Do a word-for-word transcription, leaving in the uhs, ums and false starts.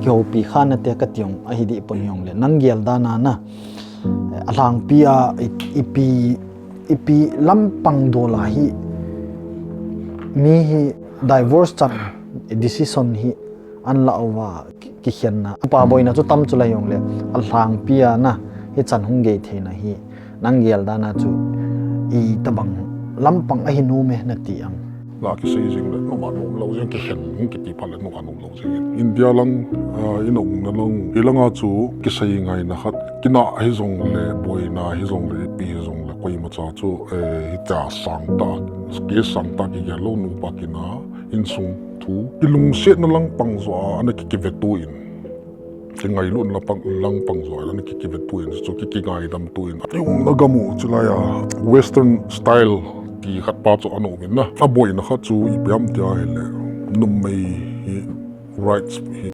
kihoupi kha nate kati jong ahi deh pon hijongle, nang gel dan a na, eh, alhangpi a i, ipi, ipi lampang dol a hi mi hi divorce chan decision hi ana la uva ki-, kikhenna. Upa boina chu tam chu la hijongle, alhangpi a na hichan hung gei theina hi nang gel dan a chu itobang lampang ahi nom e nati am? Na kisei jing le, noma nom lou jing, kikhen hung kiti phat le noma nom lou jing. India lang, ah, ina umna lang, hilanga chu kisei ngaina khat, kinah hijongle, boina hijongle, ipi hijongle, koimacha chu, eh, hitia sangtah, case sangtah kigel lou, nupa kinah, insung thu, kilungsetna lampang joh a ana ki, kiveto in, kingailutna lampang, lampang joh a ana ki, kiveto in, chu ki, kingaidam to in. Iumna gam u chulai a Western style ti khat pa chu ana um in na. Aboina khat chu ipi ham tia ahile, numei hi rights hi